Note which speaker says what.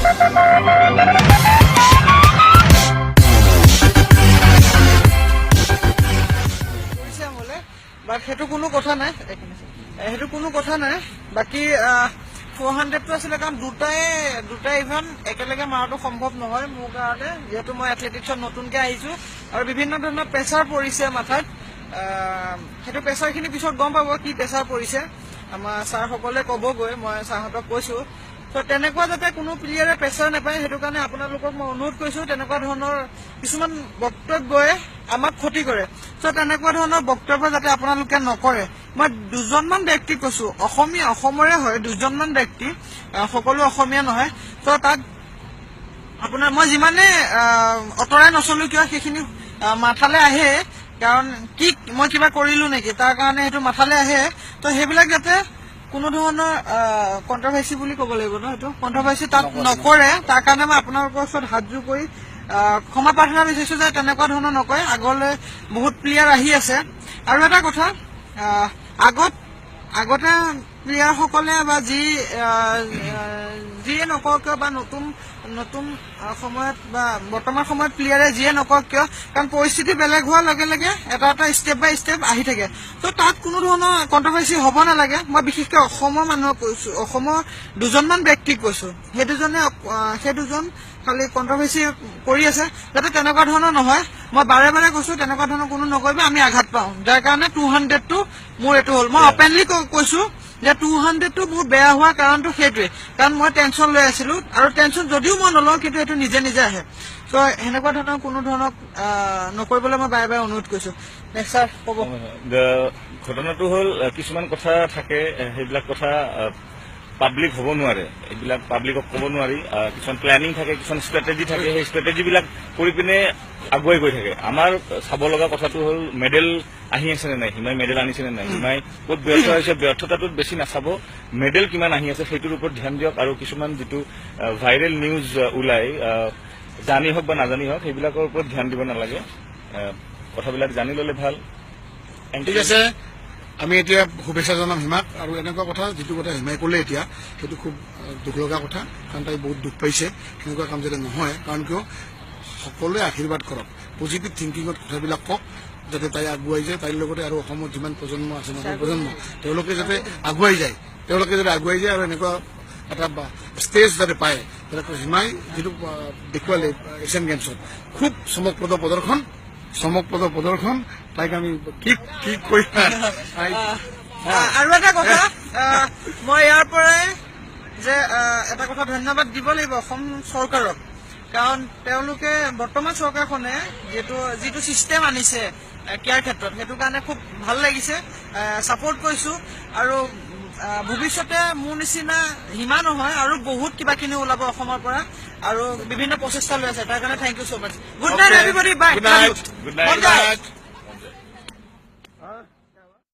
Speaker 1: কৰিছে মোলে, বাট সেইটো কোনো কথা নাই। এক মিনিট। সেইটো কোনো কথা নাই। বাকী 400টো আছিলে, কাৰণ দুটা ইভেণ্ট একেলগে মাৰাটো সম্ভৱ নহয় মোৰ কাৰণে, যিহেতু মই এথলেটিক্সত নতুনকে আহিছো আৰু বিভিন্ন ধৰণৰ প্ৰেছাৰ পৰিছে মাথাত। সেইটো প্ৰেছাৰখিনি পিছত গম পাব কি প্ৰেছাৰ পৰিছে, আমাৰ ছাৰসকলে ক'বগৈ, মই ছাৰহঁতক কৈছো। ত' তেনেকুৱা যাতে কোনো প্লেয়াৰে প্ৰেছাৰ নাপায়, সেইটো কাৰণে আপোনালোকক মই অনুৰোধ কৰিছো। তেনেকুৱা ধৰণৰ কিছুমান বক্তব্যই আমাক ক্ষতি কৰে। চ' তেনেকুৱা ধৰণৰ বক্তব্য যাতে আপোনালোকে নকৰে। মই দুজনমান ব্যক্তিক কৈছো, অসমীয়া, অসমৰে হয় দুজনমান ব্যক্তি, সকলো অসমীয়া নহয়। চ' তাত আপোনাৰ মই যিমানে আঁতৰাই নচলো কিয়, সেইখিনি মাথালে আহে, কাৰণ কি মই কিবা কৰিলো নেকি, তাৰ কাৰণে সেইটো মাথালে আহে। ত' সেইবিলাক যাতে কোনো ধৰণৰ কণ্ট্ৰভাৰ্চি বুলি ক'ব লাগিব ন, সেইটো কণ্ট্ৰভাৰ্চি তাত নকৰে, তাৰ কাৰণে মই আপোনালোকৰ ওচৰত হাতযোৰ কৰি ক্ষমা প্ৰাৰ্থনা বিচাৰিছো যে তেনেকুৱা ধৰণৰ নকৰে। আগলৈ বহুত প্লেয়াৰ আহি আছে। আৰু এটা কথা, আগতে প্লেয়াৰসকলে বা যিয়ে নকওক কিয় বা নতুন নতুন সময়ত বা বৰ্তমান সময়ত প্লেয়াৰে যিয়ে নকওক কিয়, কাৰণ পৰিস্থিতি বেলেগ হোৱাৰ লগে লগে এটা এটা ষ্টেপ বাই ষ্টেপ আহি থাকে। ত' তাত কোনো ধৰণৰ কণ্ট্ৰভাৰ্চি হ'ব নালাগে। মই বিশেষকৈ অসমৰ মানুহক কৈছো, অসমৰ দুজনমান ব্যক্তিক কৈছো, সেই দুজন খালি কণ্ট্ৰভাৰ্চি কৰি আছে, যাতে তেনেকুৱা ধৰণৰ নহয়। মই বাৰে বাৰে কৈছো, তেনেকুৱা ধৰণৰ কোনো নকৰিব, আমি আঘাত পাওঁ, যাৰ কাৰণে 200টো মোৰ এইটো হ'ল। মই অপেনলি কৈছো যে 200টো মোৰ বেয়া হোৱা কাৰণটো সেইটোৱে, কাৰণ মই টেনচন লৈ আছিলো, আৰু টেনচন যদিও মই নলওঁ, কিন্তু এইটো নিজে নিজে আহে। চ' সেনেকুৱা ধৰণৰ কোনো ধৰণৰ নকৰিবলৈ মই বাৰে বাৰে অনুৰোধ কৰিছো। নেক্সট ছাৰ ক'ব।
Speaker 2: ঘটনাটো হ'ল, কিছুমান কথা থাকে, সেইবিলাক কথা পাব্লিক হ'ব নোৱাৰে, এইবিলাক পাব্লিকক ক'ব নোৱাৰি। কিছুমান প্লেনিং থাকে, কিছুমান ষ্ট্ৰেটেজি থাকে, সেই ষ্ট্ৰেটেজিবিলাক কৰি পিনে আগুৱাই গৈ থাকে। আমাৰ চাব লগা কথাটো হ'ল মেডেল আহি আছে নে নাই, হিমাই মেডেল আনিছে নে নাই, হিমাই ক'ত ব্যৰ্থ হৈছে, ব্যৰ্থতাটোত বেছি নাচাব, মেডেল কিমান আহি আছে সেইটোৰ ওপৰত ধ্যান দিয়ক। আৰু কিছুমান যিটো ভাইৰেল নিউজ ওলাই, জানি হওক বা নাজানি হওক, সেইবিলাকৰ ওপৰত ধ্যান দিব নালাগে। কথাবিলাক জানি ল'লে ভাল। Thank
Speaker 3: ঠিক
Speaker 2: you.
Speaker 3: আছে, আমি এতিয়া শুভেচ্ছা জনাম হিমাক। আৰু এনেকুৱা কথা, যিটো কথা হিমাই ক'লে এতিয়া, সেইটো খুব দুখ লগা কথা, কাৰণ তাই বহুত দুখ পাইছে। সেনেকুৱা কাম যাতে নহয়, কাৰণ কিয় সকলোৱে আশীৰ্বাদ কৰক, পজিটিভ থিংকিঙত কথাবিলাক কওক, যাতে তাই আগুৱাই যায়। তাইৰ লগতে আৰু অসমত যিমান প্ৰজন্ম আছে, নতুন প্ৰজন্ম, তেওঁলোকে যাতে আগুৱাই যায়, তেওঁলোকে যাতে আগুৱাই যায় আৰু এনেকুৱা এটা ষ্টেজ যাতে পায়। তেনেকৈ হিমাই যিটো দেখুৱালে এছিয়ান গেমছত, খুব চমকপ্ৰদ প্ৰদৰ্শন, চমকপ্ৰদ প্ৰদৰ্শন। তাইক আমি কি কি কৰি তাইক
Speaker 1: আৰু এটা কথা, মই ইয়াৰ পৰাই যে এটা কথা ধন্যবাদ দিব লাগিব অসম চৰকাৰক, কাৰণ তেওঁলোকে বৰ্তমান চৰকাৰখনে যিটো চিষ্টেম আনিছে ক্ৰীড়াৰ ক্ষেত্ৰত, সেইটো কাৰণে খুব ভাল লাগিছে, ছাপৰ্ট কৰিছো। আৰু ভৱিষ্যতে মোৰ নিচিনা হিমা নহয়, আৰু বহুত কিবা কিনি ওলাব অসমৰ পৰা, আৰু বিভিন্ন প্ৰচেষ্টা লৈ আছে, তাৰ কাৰণে thank you so much. Good night everybody, bye.
Speaker 3: Good night.
Speaker 2: Good night.
Speaker 3: Night.